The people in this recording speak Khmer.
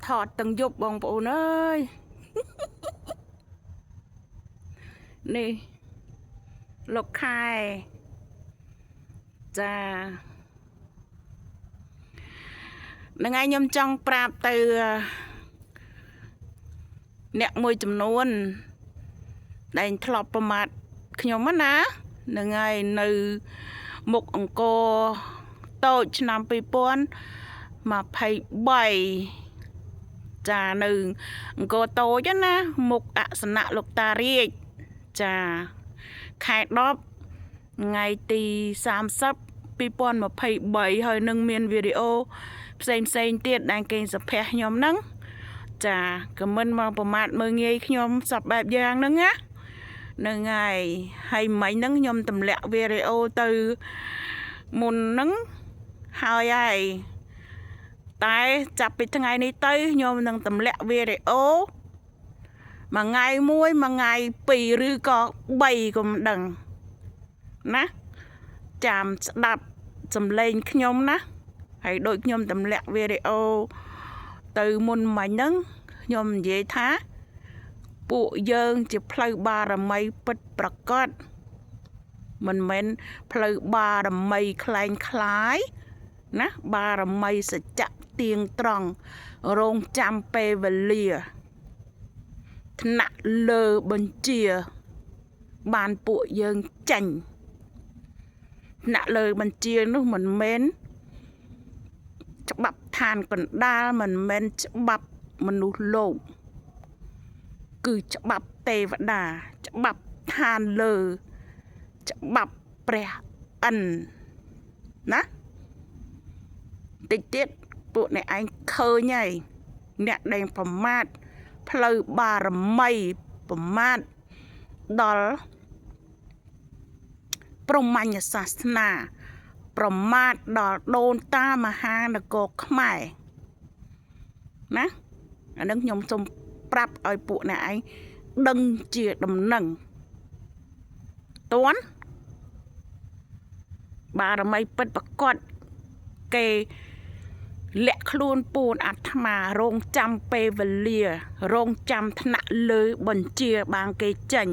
ថតទាំងយប់បងប្អូនអើយនេះលោកខែចាហ្នឹងហើយខ្ញុំចង់ប្រាប់ទៅអ្នកមួយចំនួនដែលធ្លាប់ប្រមាថខ្ញុំហ្នឹងណាហ្នឹងហើយនៅមុខអង្គរតូចឆ្នាំ2023ចានៅអង្គរតូចណាមុខអសនៈលោកតារាជចាខែ10ថ្ងៃទី30 2023ហើយនឹងមានវីដេអូផ្សេងផ្សេងទៀតដែលគេសភះខ្ញុំហ្នឹងចាខមមិនមកប្រមាថមើងងាយខ្ញុំសពបែបយ៉ាងហ្នឹងណាហ្នឹងហើយហើយមិញហ្នឹងខ្ញុំទម្លាក់វីដេអូទៅមុនហ្នឹងហើយហើយតែចាប់ពីថ្ងៃនេះទៅខ្ញុំនឹងទម្លាក់វីដេអូមួយថ្ងៃមួយមួយថ្ងៃពីរឬក៏3ក៏មិនដឹងណាចាំស្ដាប់សំឡេងខ្ញុំណាហើយដូចខ្ញុំទម្លាក់វីដេអូទៅមុនមិញហ្នឹងខ្ញុំនិយាយថាពួកយើងជាផ្លូវបារមីពិតប្រាកដមិនមែនផ្លូវបារមីក្លែងក្លាយណាបារមីសច្ចៈទៀងត្រង់រងចាំពេលវេលាថ្នាក់លើបញ្ជាបានពួកយើងចាញ់ថ្នាក់លើបញ្ជានោះមិនមែនច្បាប់ឋានកណ្ដាលមិនមែនច្បាប់មនុស្សលោកគឺច្បាប់ទេវតាច្បាប់ឋានលើច្បាប់ព្រះឥន្ទណាតិចទៀតពួកអ្នកឯងឃើញហើយអ្នកដែលប្រមាថផ្លូវបារមីប្រមាថដល់ព្រហ្មញ្ញសាសនាប្រមាថដល់ដូនតាមហានគរខ្មែរណាអានឹងខ្ញុំសូមប្រាប់ឲ្យពួកអ្នកឯងដឹងជាដំណឹងតន់បារមីពិតប្រកបគេលាក់ខ្លួនពួនអាត្មារងចាំពេលវេលារងចាំថ្នាក់លើបញ្ជាបានគេចេញ